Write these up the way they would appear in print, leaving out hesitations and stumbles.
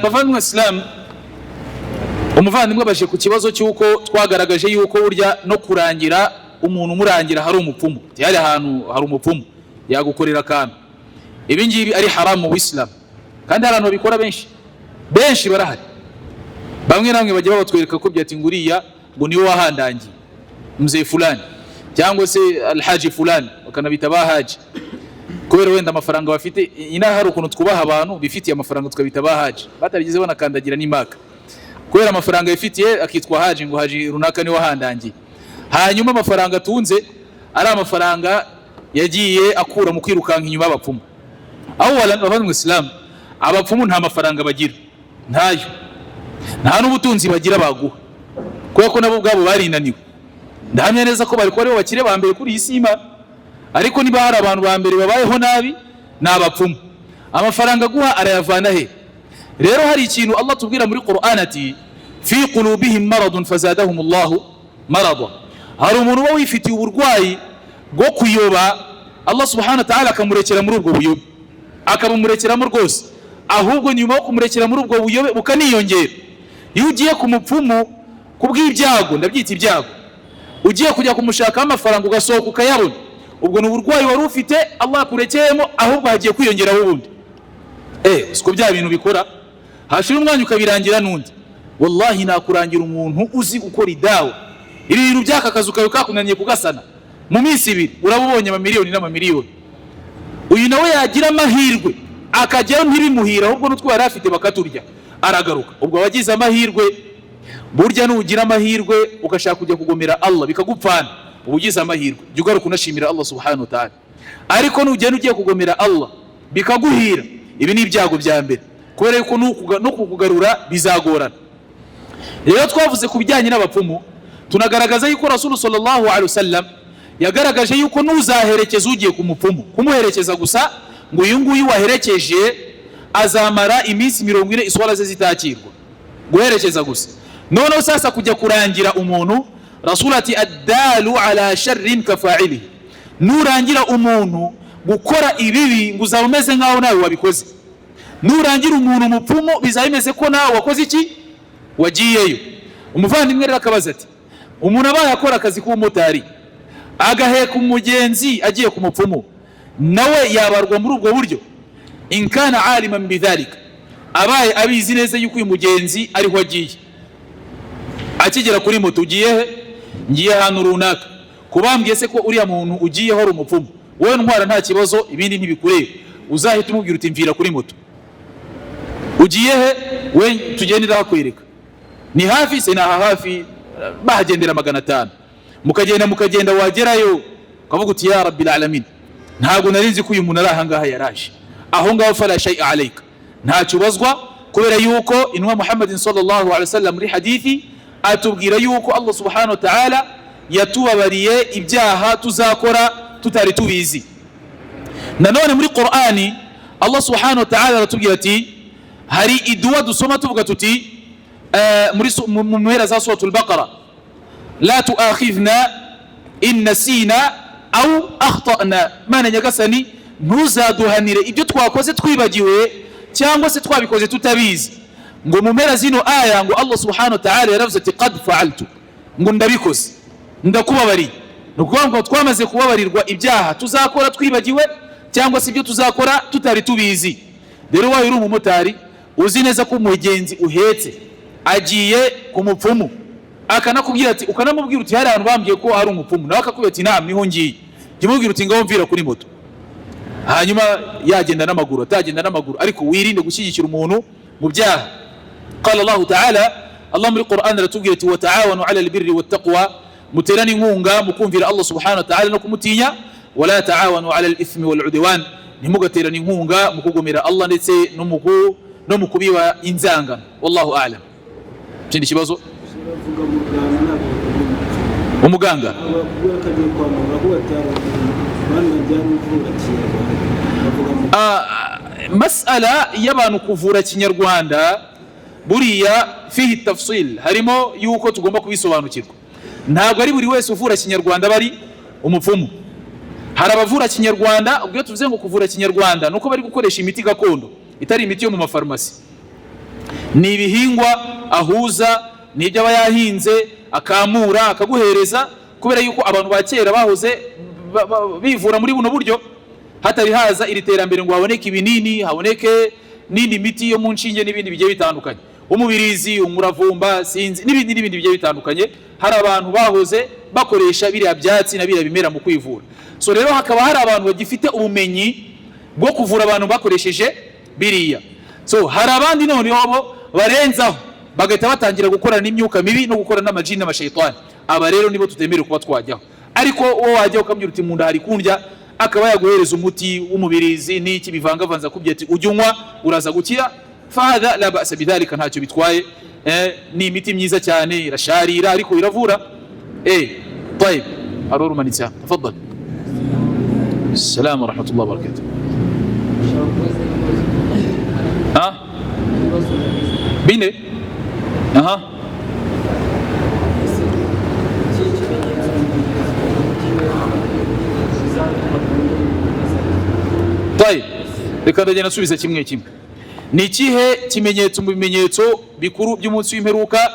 Bavandimwe Isilamu, umuvandimwe baje ku kibazo cy'uko twagaragaje yuko burya no kurangira umuntu, umurangira hari umupfumu, hari ahantu hari umupfumu yagukorera akantu, ibi ngibi ari haramu mu Bisilamu. Kandi hari abantu babikora benshi benshi barahari. Bamwe na bamwe bajya babatwereka ko byati ngo uriya ngo niwe wahandangiye, mzee fulani cyangwa se alhaji fulani, bakanabita ba haji kubera wenda amafaranga bafite. Inaha hari ukuntu twubaha abantu bifitiye amafaranga, tukabita ba haji batarigeze banakandagira n'imaka. Kubera amafaranga yifitiye akitwa haji, ngo haji runaka niwe wahandangiye. Hanyuma amafaranga atunze ari amafaranga yagiye akura mu kwirukanka inyuma y'abapfumu. Aho abavandimwe Isilamu, abapfumu nta mafaranga bagira, ntayo, nta n'ubutunzi bagira baguha, kubera ko nabo ubwabo barinaniwe. Ndahamya neza ko bari kuba aribo bakire ba mbere kuri iyi si y'Imana, ariko niba hari abantu ba mbere babayeho nabi ni abapfumu. Amafaranga aguha arayavana he? Rero hari ikintu Allah tubwira muri Qur'an ati: "Fi qulubihim maradun fazadahum Allahu marada." Hari umuntu uba wifitiye uburwayi bwo kuyoba, Allah subhanahu wa ta'ala akamurekera muri ubwo buyobe, akabumurekeramo rwose. Ahubwo nyuma yo kumurekera muri ubwo buyobe bukaniyongera. Iyo ugiye ku mupfumu ku bw'ibyago, ndabyita ibyago, ugiye kujya kumushakaho amafaranga ugasohoka ukayabona, ubwo ni uburwayi wari ufite Allah akurekeyemo, ahubwo hagiye kwiyongeraho ubundi. Siko bya bintu bikora, hashira umwanya ukabirangira n'undi. Wallahi nakurangira umuntu uzi gukora idawa. Ibi bintu by'aka kazu kawe kakunaniye kugasana, mu minsi 2 uraba ubonye amamiliyoni n'amamiliyoni. Uyu nawe yagira amahirwe akajyayo ntibimuhira, ahubwo n'utwo yari afite bakaturya, aragaruka. Ubwo abagize amahirwe, burya nugira amahirwe ugashaka kujya kugomera Allah bikagupfana, uba ugize amahirwe, jya ugaruka unashimira Allah subhanahu wa ta'ala. Ariko nugenda ugiye kugomera Allah bikaguhira, ibi ni ibyago bya mbere, kubera yuko no kukugarura bizagorana. Rero twavuze ku bijyanye n'abapfumu, tunagaragaza yuko Rasulu sallallahu alaihi wasallam yagaragaje yuko nuzaherekeza ugiye ku mupfumu, kumuherekeza gusa, ngo uyu nguyu waherekeje azamara iminsi 40 iswala ze zitakirwa, guherekeza gusa. Noneho sasa kujya kurangira umuntu, Rasul ati: "Addalu ala sharrin kafailihi." Nurangira umuntu gukora ibibi, ngo uzaba umeze nk'aho nawe wabikoze. Nurangira umuntu umupfumu, bizaba bimeze ko nawe wakoze iki? Wagiyeyo. Umuvandimwe rero akabaza ati: umuntu abaye akora akazi k'ubumotari, agaheka umugenzi agiye ku mupfumu, nawe yabarwa muri ubwo buryo? In kana aliman bidhalika, abaye abizi neza yuko uyu mugenzi ariho agiye, akigera kuri moto: "Ugiye he?" "Ngiye ahantu runaka." Kubambwiye se ko uriya muntu ugiyeho ari umupfumu, wowe ntwara nta kibazo, ibindi ntibikureba. Uzahita umubwira uti: "Mvira kuri moto." "Ugiye he?" "We tugende ndahakwereka." "Ni hafi se?" "Ni aha hafi, bahagendera 500." Mukagenda, mukagenda, wagerayo ukavuga uti: "Ya rabbil alamin, ntabwo nari nzi ko uyu muntu ari aha ngaha." Yaraje aho ngaho, fala shay'a alayka, ntacyo ubazwa, kubera yuko intumwa Muhammadin sallallahu alaihi wasallam muri hadithi atubwira yuko Allah subhanahu wa ta'ala yatubabariye ibyaha tuzakora tutari tubizi. Nanone muri Qur'ani Allah subhanahu wa ta'ala aratubwira ati, hari iduwa dusoma tuvuga tuti muri mu mpera za suratul Baqara: "La tuakhidhna in nasina au akhtana." Mana nyagasani, ntuzaduhanire ibyo twakoze twibagiwe cyangwa se twabikoze tutabizi. Ngo mu mpera zino aya, ngo Allah subhanahu wa ta'ala yaravuze ati: "Qad fa'altu", ngo ndabikoze, ndakubabariye. Ni ukuvuga ngo twamaze kubabarirwa ibyaha tuzakora twibagiwe cyangwa se ibyo tuzakora tutari tubizi. Rero wayo uri umumotari, uzi neza ko umugenzi uhetse agiye ku mupfumu, akanakubwira ati, ukanamubwira uti: "Hari ahantu bambwiye ko hari umupfumu", nawe akakubwira ati: "Naam, niho ngiye", jya umubwira uti: "Ngaho mvira kuri moto." Hanyuma yagenda n'amaguru, atagenda n'amaguru, ariko wirinde gushyigikira umuntu mu byaha. Qala Allahu ta'ala, Allah muri Qur'an aratubwira ati: "Wataawanu ala albirri wattaqwa", muterane inkunga mu kumvira Allah subhanahu wa ta'ala no kumutinya. "Wala taawanu ala alithmi waludwan", ntimugaterane inkunga mu kugomera Allah ndetse no mu kubiba inzangano. Wallahu a'lam. Ikindi kibazo? Bavuga muganga, ntabwo bavuga Umuganga. Abakubwira ko agiye kwa muganga, ko batari bandi bajyana uvura kinyarwanda, bavuga muganga. Masala y'abantu kuvura kinyarwanda, buriya fihi tafsil, harimo yuko tugomba kubisobanukirwa. Ntabwo ari buri wese uvura kinyarwanda bari umupfumu. Hari abavura kinyarwanda, ubwo iyo tuvuze ngo kuvura kinyarwanda nuko bari gukoresha imiti gakondo itari imiti yo mu mafarumasi. Ni ibihingwa ahuza n'ibyo aba yahinze, akamura akaguhereza, kubera yuko abantu ba kera bahoze bivura muri buno buryo, hatari haza iri terambere ngo haboneke ibinini, haboneke n'indi miti yo mu nshinge n'ibindi bigiye bitandukanye, umubirizi, umuravumba, sinzi, n'ibindi n'ibindi bigiye bitandukanye. Hari abantu bahoze bakoresha biriya byatsi na biriya bimera mu kwivura. So rero hakaba hari abantu bagifite ubumenyi bwo kuvura abantu bakoresheje biriya. So hari abandi noneho bo barenzaho, bagahita batangira gukorana n'imyuka mibi no gukorana n'amajini n'amashayitani. Aba rero nibo tutemerewe kuba twajyaho. Ariko uwo wajya ukamubwira uti mu nda hari kundya, akaba yaguhereza umuti w'umubirizi n'iki bivangavanze, akubwira ati ujye unywa uraza gukira, fahadha la ba'sa bidhalika, ntacyo bitwaye. Ni imiti myiza cyane, irasharira ariko iravura. طيب ارور umanitse hano, tafadhal. Assalamu warahmatullahi wabarakatuh. Ha, bine, aha. طيب reka ndagenda nsubiza kimwe kimwe. Ni ikihe kimenyetso mu bimenyetso bikuru by'umunsi w'imperuka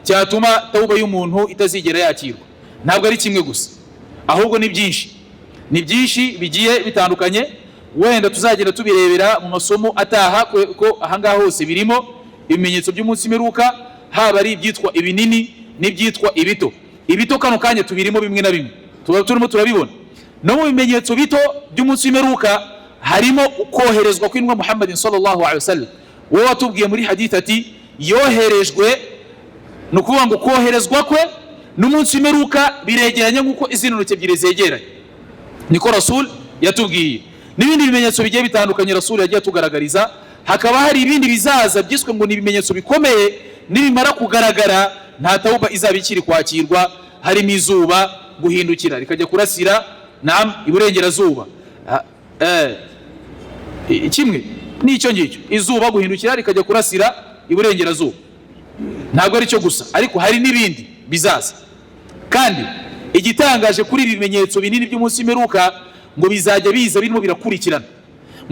cyatuma tawuba y'umuntu itazigera yakirwa? Ntabwo ari kimwe gusa, ahubwo ni byinshi, ni byinshi bigiye bitandukanye. Wenda tuzagenda tubirebera mu masomo ataha, ko ahangaha hose birimo ibimenyetso by'umunsi w'imperuka, haba ari ibyitwa ibinini n'ibyitwa ibito. Ibito kano kanya tubirimo bimwe na bimwe, tuba turimo turabibona. No mu bimenyetso bito by'umunsi w'imperuka harimo koherezwa kw'intumwa Muhammadin sallallahu alaihi wasallam. Wowe watubwiye muri hadith ati yoherejwe, ni ukuvuga ngo koherezwa kwe n'umunsi w'imperuka biregeranye nk'uko izindi ntoki ebyiri zegeranye, niko Rasul yatubwiye. N'ibindi bimenyetso bigiye bitandukanye Rasul yagiye atugaragariza. Hakaba hari ibindi bizaza byiswe ngo ni ibimenyetso bikomeye, nibimara kugaragara nta tawuba izaba ikiri kwakirwa. Harimo izuba guhindukira rikajya kurasira nam iburengerazuba, kimwe n'icyo ngicyo, izuba guhindukira rikajya kurasira iburengerazuba. Ntabwo ari cyo gusa, ariko hari n'ibindi bizaza. Kandi igitangaje kuri ibi bimenyetso binini by'umunsi w'imperuka, ngo bizajya biza birimo birakurikirana,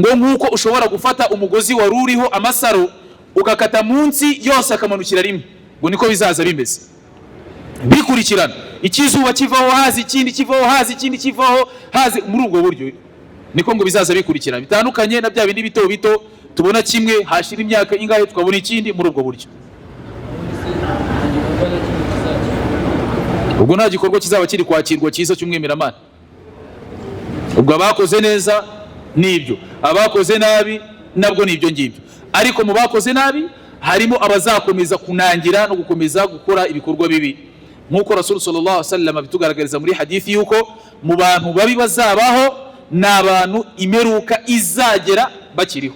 ngo nk'uko ushobora gufata umugozi wari uriho amasaro ugakata munsi yose akamanukira rimwe, ngo niko bizaza bimeze bikurikirana. Ikizuba kivaho haza ikindi, kivaho haza ikindi, kivaho haza, muri ubwo buryo niko ngo bizaza bikurikirana, bitandukanye na bya bindi bito bito tubona kimwe hashira imyaka ingahe tukabona ikindi, muri ubwo buryo. Ubwo nta gikorwa kizaba kiri kwakirwa cyiza cy'umwemeramana. Ubwo abakoze neza nibyo, abakoze nabi nabwo nibyo ngibyo. Ariko mu bakoze nabi harimo abazakomeza kunangira no gukomeza gukora ibikorwa bibi, nk'uko Rasul sallallahu alaihi wasallam abitugaragariza muri hadithi yuko mu bantu babi bazabaho ni abantu imperuka izagera bakiriho.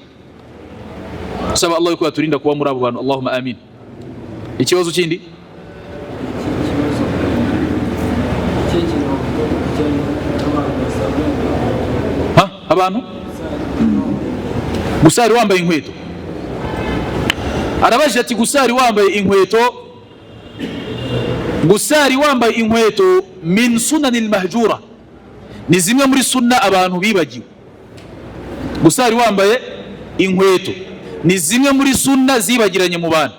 Saba Allah yuko yaturinda kuba muri abo bantu, Allahumma amin. Ikibazo kindi? Ha, abantu gusari wambaye inkweto. Arabajije ati gusari wambaye inkweto, gusari wambaye inkweto min sunanil mahjura, ni zimwe muri sunna abantu bibagiwe. Gusari wambaye inkweto ni zimwe muri sunna zibagiranye mu bantu.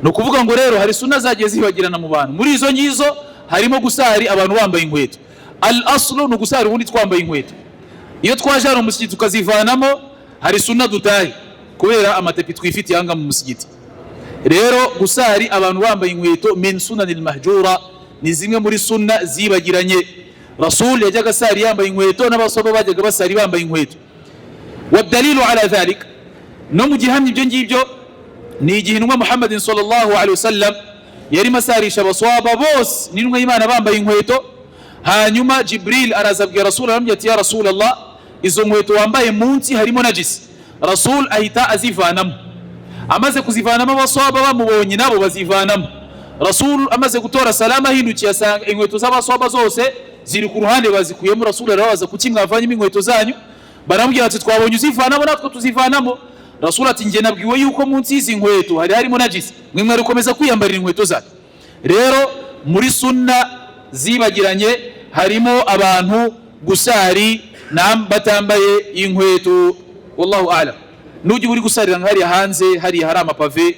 Ni ukuvuga ngo rero hari sunna zagiye zibagirana mu bantu, muri izo ngizo harimo gusari abantu bambaye inkweto. Al aslu ni ugusari ubundi twambaye inkweto. Iyo twaje hano mu musigiti tukazivanamo, hari sunna dutahe kubera amatepi twifitiye hanga mu musigiti. Rero gusari abantu bambaye inkweto min sunanil mahjura, ni zimwe muri sunna zibagiranye. Rasul yajyaga asari yambaye inkweto, n'abasaba bajyaga basari bambaye inkweto. Wadalilu ala dhalik, no mu gihamya ibyo ngibyo ni igihe intumwa Muhammadin sallallahu alaihi wasallam yarimo asarisha abaswaba bose n'intumwa y'Imana bambaye inkweto. Hanyuma Jibril araza abwira Rasul, aramubwira ati ya Rasulallah, izo nkweto wambaye munsi harimo najisi. Rasul ahita azivanamo. Amaze kuzivanamo abaswaba bamubonye nabo bazivanamo. Rasul amaze gutora salama ahindukiye asanga inkweto z'abaswaba zose ziri ku ruhande bazikuyemo. Rasul arababaza kuki mwavanyemo inkweto zanyu? Baramubwira ati twabonye uzivanamo natwe tuzivanamo. Rasul ati njye nabwiwe yuko munsi y'izi nkweto hari harimo najisi, mwe mwarikomeza kwiyambarira inkweto zanyu. Rero muri sunna zibagiranye harimo abantu gusari batambaye inkweto. Wallahu a'lam. Nujya uri gusarira hariya hanze, hariya hari amapave,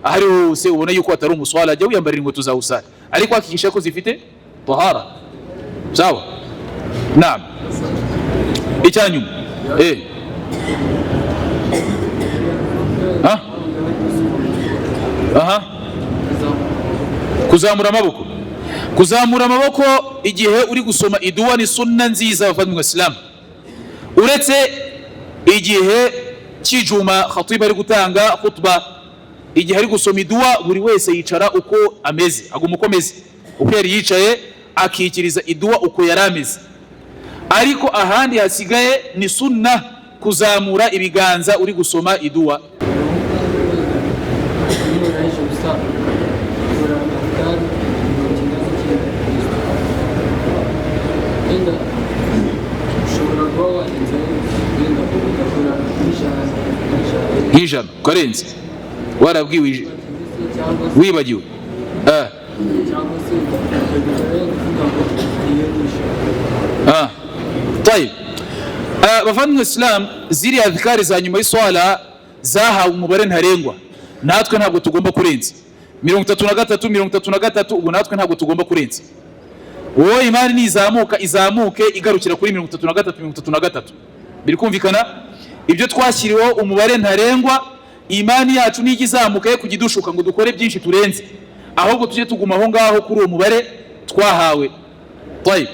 Aho ariho hose ubona yuko atari umuswala, jya wiyambarira inkweto zawe usale, ariko hakikisha ko zifite tahara. Sawa? Naam. Icyanyuma, ha? Aha, kuzamura amaboko, kuzamura amaboko igihe uri gusoma iduwa ni sunna nziza, bavandimwe isilamu, uretse igihe cy'ijuma khatiba ari gutanga khutba. Igihe ari gusoma iduwa, buri wese yicara uko ameze, aguma uko ameze, uko yari yicaye, akikiriza iduwa uko yari ameze. Ariko ahandi hasigaye ni sunna kuzamura ibiganza uri gusoma iduwa. Iyo urangije gusa ukora adhkari 99, wenda ushobora kuba warenzaho, wenda ugakora nk'ijana, nk'ijana. Nk'ijana ukarenze warabwiwe cyangwa se wibagiwe. Cyangwa se ukageza wenda uvuga ngo iyo ni 100. Ah. Tayib. Bavandimwe Islam, ziriya adhikari za nyuma y'iswala zahawe umubare ntarengwa, natwe ntabwo tugomba kurenza 33, 33. Ubwo natwe ntabwo tugomba kurenza. Wowe imani nizamuka, izamuke igarukira kuri 33, 33. Biri kumvikana? Ibyo twashyiriweho umubare ntarengwa, imani yacu nijya izamuka ye kujya idushuka ngo dukore byinshi turenze, ahubwo tujye tuguma aho ngaho kuri uwo mubare twahawe. Tayib.